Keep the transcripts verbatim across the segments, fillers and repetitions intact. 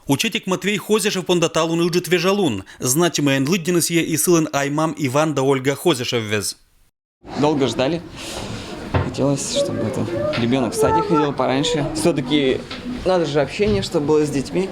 Учительӧн Матвей Хозяшев понда талун ыджыд вежалун. Значимӧйӧн лыддьӧны сійӧ и сылӧн аймам Иван да Ольга Хозяшевӧс. Долго ждали. Хотелось, чтобы это ребенок в садик ходил пораньше. Все-таки надо же общение, чтобы было с детьми.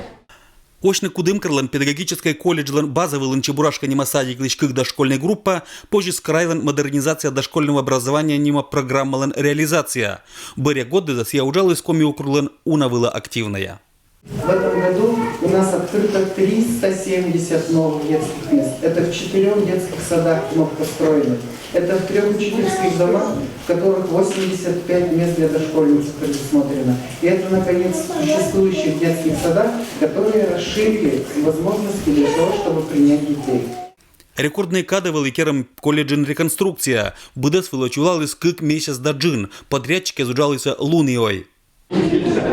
Осьны Кудымкарлӧн педагогическӧй колледжлӧн база вылын «Чебурашка» нима садиклысь кык дошкольнӧй группа позис крайлӧн «Модернизация дошкольного образования» нима программалӧн реализация. Бӧръя годдас сійӧ уджаліс Коми округлӧн уна вылӧ активнӧя. В этом году у нас открыто триста семьдесят новых детских мест. Это в четырех детских садах вновь построенных. Это в трех учительских домах, в которых восемьдесят пять мест для дошкольников предусмотрено. И это, наконец, в существующих детских садах, которые расширили возможности для того, чтобы принять детей. Рекорднӧй кадӧ вӧлі керӧм колледжын реконструкция. Быдӧс вылӧ сюлаліс кык месяц да джын. Подрядчикӧс уджаліс лун и ой.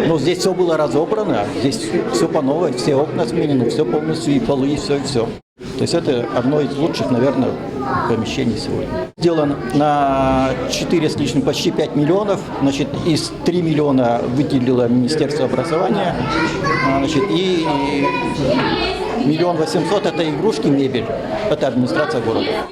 Ну, здесь все было разобрано, здесь все по новой, все окна сменены, все полностью, и полы, и все, и все. То есть это одно из лучших, наверное, помещений сегодня. Сделан на четыре с лишним, почти пять миллионов. Значит, из три миллиона выделило Министерство образования. А, значит, и миллион восемьсот — это игрушки, мебель. Это администрация города.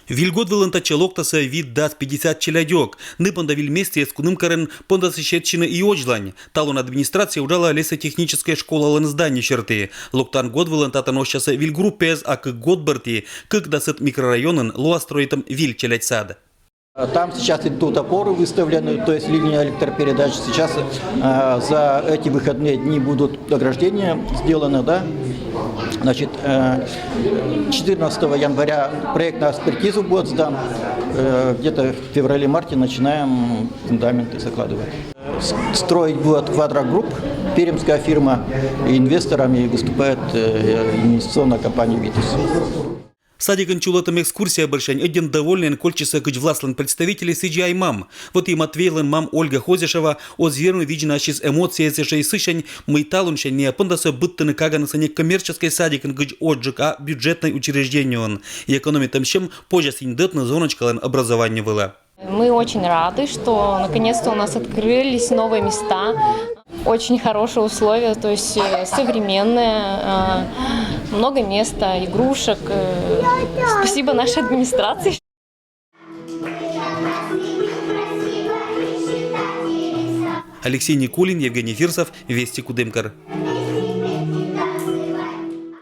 Виль год вылын татчӧ локтасӧ вит дас пятьдесят челядьӧк. Ны понда виль местаыс Кудымкарын пондасны сетны и водзлань. Талун администрация уджалӧ лесотехническӧй школалӧн здание серти. Локтан год вылын татӧн осясны виль группаыс, а кык год бӧрти кыкдасӧд микрорайонын лоас стрӧитӧм виль челядь сад. Там сейчас идут опоры выставлены, то есть линия электропередач. Сейчас, э, за эти выходные дни будут ограждения сделаны, да. Значит, э, четырнадцатого января проект на экспертизу будет сдан. Э, где-то в феврале-марте начинаем фундаменты закладывать. С- Строить будет Квадрагрупп, пермская фирма, и инвесторами выступает, э, инвестиционная компания «Витус». Садикын чулӧтӧм экскурсия бӧрсянь ӧдйӧн довольнӧйӧн кольччисны кыдз властьлӧн представитель, сідзи аймам. Вот и Матвейлӧн мам Ольга Хозяшева оз вермы видзны ассьыс эмоцияяс ещӧ и сысянь, мый талунсянь найӧ пондасны быдтыны каганысӧ не коммерческӧй садикын кыдз одзджык, а бюджетнӧй учреждениеын. И экономитӧм сьӧм позяс индӧтны зонӧчкалӧн образование вылӧ. Мы очень рады, что наконец-то у нас открылись новые места. Очень хорошие условия, то есть э, современные, э, много места, игрушек. Э, Спасибо нашей администрации. Алексей Никулин, Евгений Фирсов, «Вести Кудымкар».